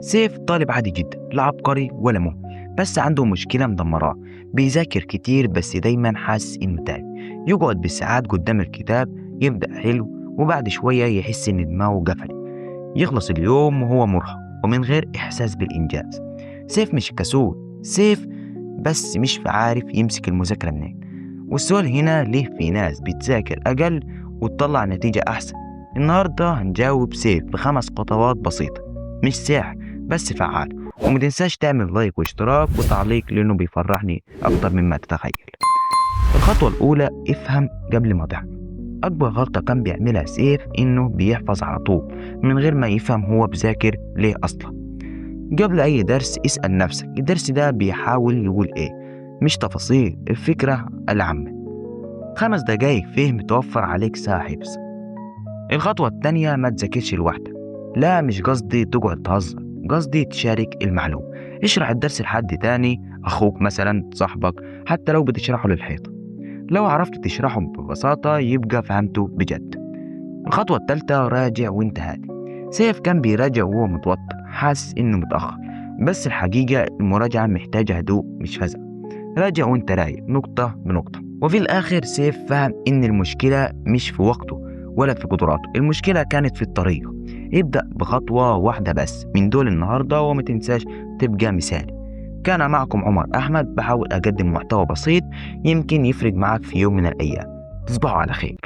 سيف طالب عادي جدا، لا عبقري ولا مهم، بس عنده مشكلة مدمراه. بيذاكر كتير بس دايما حاسس إنه تايه. يقعد بالساعات قدام الكتاب، يبدأ حلو وبعد شوية يحس إن دماغه قفلت. يخلص اليوم وهو مرهق ومن غير إحساس بالإنجاز. سيف مش كسول، سيف بس مش عارف يمسك المذاكرة منين. والسؤال هنا، ليه في ناس بتذاكر أقل وتطلع نتيجة أحسن؟ النهاردة هنجاوب سيف ب5 خطوات بسيطة، مش ساحر بس فعال. وما تنساش تعمل لايك واشتراك وتعليق لأنه بيفرحني أكتر مما تتخيل. الخطوة الأولى، افهم قبل ما تحفظ. أكبر غلطة كان بيعملها سيف إنه بيحفظ على طول من غير ما يفهم هو بذاكر ليه أصلا. قبل أي درس اسأل نفسك الدرس ده بيحاول يقول إيه، مش تفاصيل، الفكرة العامة. 5 دقايق فهم توفر عليك ساعة حفظ. الخطوة التانية، ما تذاكرش لوحدك. لا، مش قصدي تقعد تهزر، قصدي تشارك المعلومة. اشرح الدرس لحد تاني، أخوك مثلا، صاحبك، حتى لو بتشرحه للحيطة. لو عرفت تشرحه ببساطة يبقى فهمته بجد. الخطوة التالتة، راجع وانت هادي. سيف كان بيراجع وهو متوتر، حاسس انه متأخر، بس الحقيقة المراجعة محتاجة هدوء مش فزع. راجع وانت رايق، نقطة بنقطة. وفي الآخر سيف فهم إن المشكلة مش في وقته ولا في قدراته، المشكلة كانت في الطريقة. ابدأ بخطوة واحدة بس من دول النهاردة، وما تنساش تبقى مثالي. كان معكم عمر أحمد، بحاول أقدم محتوى بسيط يمكن يفرق معك في يوم من الأيام. تصبحوا على خير.